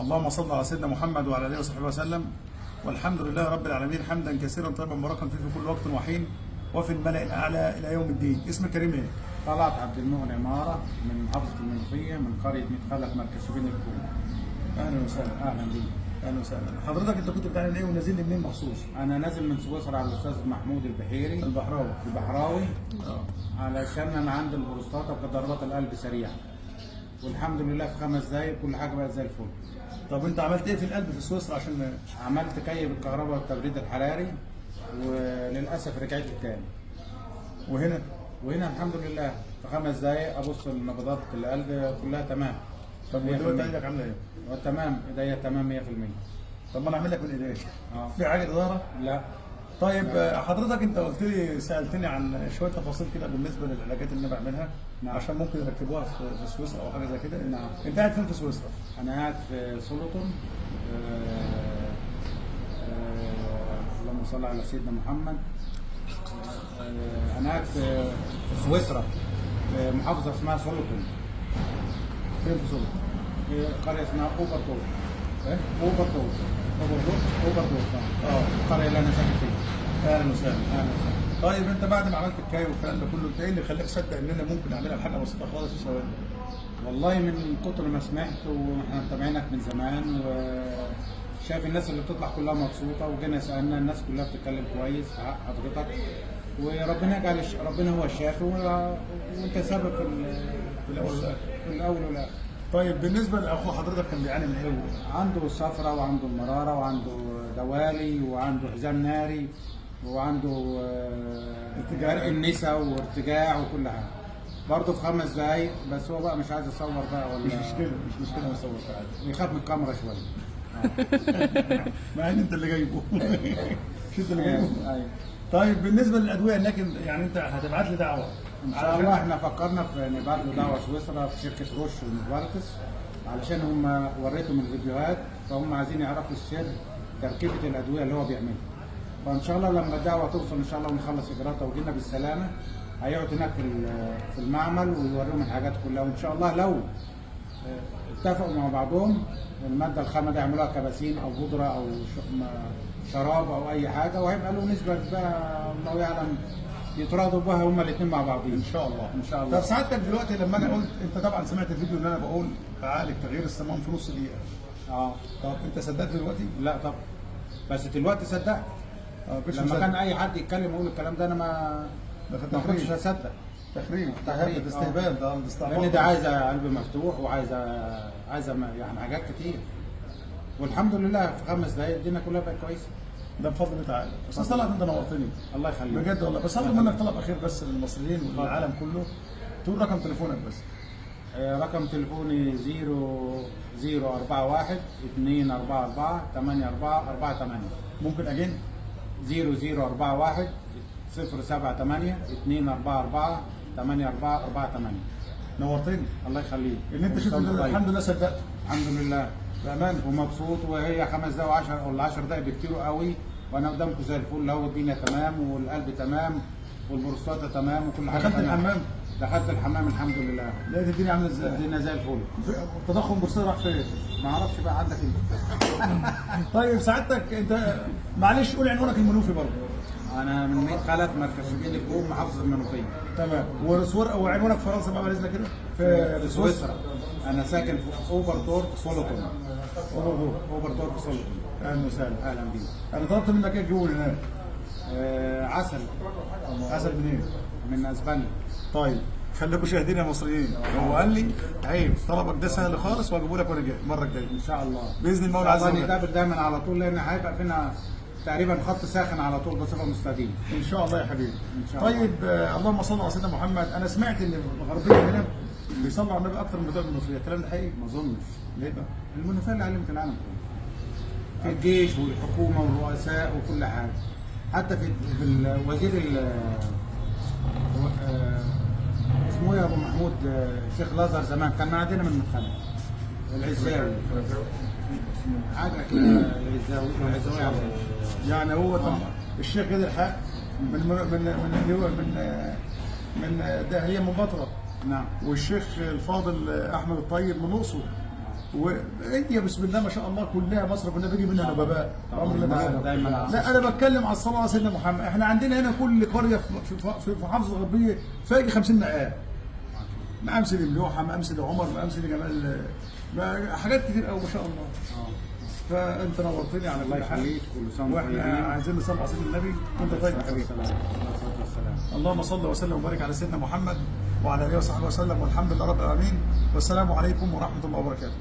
اللهم صل على سيدنا محمد وعلى اله وصحبه وسلم، والحمد لله رب العالمين حمدا كثيرا طيبا مباركا فيه في كل وقت وحين وفي الملأ الاعلى الى يوم الدين. اسم الكريم ايه؟ طلعت عبد المغني عمارة من محافظة المنوفية، من قرية ميت خلف، مركز شبين الكوم. اهلا وسهلا. أهلا بيك. اهلا وسهلا. حضرتك انت كنت بتعمل ايه ونازل لي منين مخصوص؟ أنا نازل من سويسرا على الأستاذ محمود البحيري البحراوي. البحراوي، اه علشان أنا عندي البروستاتا وكانت ضربات القلب سريعة، والحمد لله في 5 دقايق كل حاجة بقت زي الفل. طب انت عملت ايه في القلب في سويسرا عشان عملت كي بالكهرباء والتبريد الحراري، وللأسف رجعت لي تاني. وهنا؟ وهنا الحمد لله في 5 دقايق أبص لنبضات القلب كلها تمام. طب ودلوقتي ايدك عامله ايه؟ تمام، ايديا تمام 100%. طب ما انا اعمل لك من ايديك. اه. في حاجة ادارة؟ لا. طيب حضرتك انت قلت لي، سالتني عن شوية تفاصيل كده بالنسبة للعلاجات اللي انا بعملها. نعم. عشان ممكن يركبوها في سويسرا او حاجة زي كده. نعم. انت قاعد فين في سويسرا؟ انا قاعد في سولوتون. اللهم صل على سيدنا محمد. انا قاعد في سويسرا، في محافظة اسمها سولوتون. فين في سولوتون؟ في قرية اسمها اوبردورف. ايه؟ اوبردورف. اوبردورف؟ اوبردورف. اه. القرية اللي انا ساكن فيها. اهلا وسهلا. اهلا وسهلا. طيب انت بعد ما عملت الكاي والكلام ده كله، انت ايه اللي خلاك تصدق ان انا ممكن اعملها بحاجة بسيطة خالص في ثواني؟ والله من كتر ما سمعت، واحنا متابعينك من زمان، وشايف الناس اللي بتطلع كلها مبسوطة، وجينا سالنا الناس كلها بتتكلم كويس في حق حضرتك، وربنا يجعل ربنا هو الشافي، وانت سبب في في الاول والاخر. في الاول والاخر. طيب بالنسبة لاخو حضرتك كان بيعاني من ايه؟ عنده الصفرة، وعنده المرارة، وعنده دوالي، وعنده حزام ناري، وعنده ارتجاع. عرق النسا وارتجاع وكل حاجة. برضه في 5 دقايق بس. هو بقى مش عايز يصور بقى ولا مش مشكلة، مش مشكلة، نصور عادي. يخاف من الكاميرا شوية. مع ان انت اللي جايبه. مش انت اللي جايبه. ايوه. طيب بالنسبة للادوية، لكن يعني انت هتبعت لي دعوه ان شاء الله احنا فكرنا في نبعت له دعوه سويسرا في شركة روش ونوفارتس، علشان هم وريتهم الفيديوهات، فهم عايزين يعرفوا السر تركيبه الادوية اللي هو بيعملها. فان شاء الله لما الدعوة توصل ان شاء الله ونخلص اجراءاتها وجينا بالسلامة، هيقعد هناك في المعمل ويوريهم الحاجات كلها، وان شاء الله لو اتفقوا مع بعضهم المادة الخام دي يعملوها كباسين او بودره او شراب او اي حاجة، وهيبقى له نسبه بقى الله يعلم يتراضوا بها هما الاثنين مع بعضهم. ان شاء الله. ان شاء الله. طب سعادتك دلوقتي لما انا قلت، انت طبعا سمعت الفيديو اللي انا بقول بعالج تغيير الصمام في نص دقيقة. اه. طب انت صدقت دلوقتي؟ لا طب بس دلوقتي صدقت. اه كنتش لما مصدق. كان اي حد يتكلم ويقول الكلام ده انا ما ده ما كنتش تخريب. هصدق. تخريب. تخريب، ده استهبال، ده استعباط. لان ده عايزه قلب مفتوح، وعايزه عايزه يعني حاجات كتير، والحمد لله في 5 دقايق الدنيا كلها بقت كويسة. ده بفضل الله تعالى. استاذ طلعت انت نورتني. الله يخليك. بجد والله. بس هطلب منك طلب اخير بس للمصريين وللعالم كله، تقول رقم تليفونك بس. رقم تليفوني 0041 244 8448. ممكن again؟ 0041 078 244 8448. نورتني. الله يخليك. اللي انت شفته ده طيب. الحمد لله صدقته. الحمد لله. بامانه. ومبسوط، وهي 5 دقايق و10 ولا 10 دقايق بكتير قوي، وانا قدامكم زي الفل اهو، الدنيا تمام والقلب تمام والبروستاتا تمام وكل حاجة دخلت تمام. الحمام؟ دخلت الحمام الحمد لله. لقيت الدنيا عامله ازاي؟ الدنيا زي الفل. تضخم بورصة راح فين؟ ما اعرفش بقى عندك انت. طيب سعادتك انت معلش قول عنوانك المنوفي برضه. انا من ميت خلف، مركز شبين الكوم، محافظة المنوفية. تمام. وصور وعنوانك فرنسا بقى باذن كده في سويسرا. انا ساكن في اوبردورف سولوتون. اوبردورف. اوبردورف سولوتون. اهلا وسهلا. اهلا بيك. انا طلبت منك ايه تجيبه من هناك؟ عسل. عسل منين؟ من اسبانيا. طيب خليكم شاهدين يا مصريين، هو قال لي عيب طلبك ده سهل خالص وهجيبه لك وانا جاي المرة الجاية ان شاء الله. باذن المولى ان عز شاء الله وجل. نتقابل دايما على طول، لان هيبقى فينا تقريبا خط ساخن على طول بصفة مستديمه. ان شاء الله يا حبيبي. إن شاء الله. طيب اللهم صل على سيدنا محمد. انا سمعت ان الغربية هنا بيصلوا على النبي اكتر من بتوع المنوفية، الكلام ده حقيقي؟ ما اظنش. ليه بقى؟ المنوفية اللي علمت العالم كله. في الجيش والحكومة والرؤساء وكل حاجة. حتى في الوزير اسمه ايه يا ابو محمود، شيخ الازهر زمان كان عندنا من المدخنه العزاوي، حاجة كده، العزاوي العزاوي عبد يعني هو طب الشيخ غير الحق من من من من من دهليه من بطره، نعم. والشيخ الفاضل احمد الطيب من الاقصر. وهي بسم الله ما شاء الله كلها مصر كلها بيجي منها نبابات. طبعاً. بأمر الله تعالى. دايماً على لا انا بتكلم على الصلاة على سيدنا محمد. احنا عندنا هنا كل قرية في محافظة الغربية فيها يجي 50 مقام. مقام سيدي ملوحه، مقام سيدي عمر، مقام سيدي جمال، حاجات كتير قوي ما شاء الله. فانت نورتني على الله كل حال. يخليك، كل سنة وانتم واحنا طيبين. عايزين نصلي على سيدنا النبي. وانت طيب يا حبيبي. الصلاة والسلام. اللهم صل وسلم وبارك على سيدنا محمد وعلى اله وصحبه وسلم، والحمد لله رب العالمين، والسلام عليكم ورحمة الله وبركاته.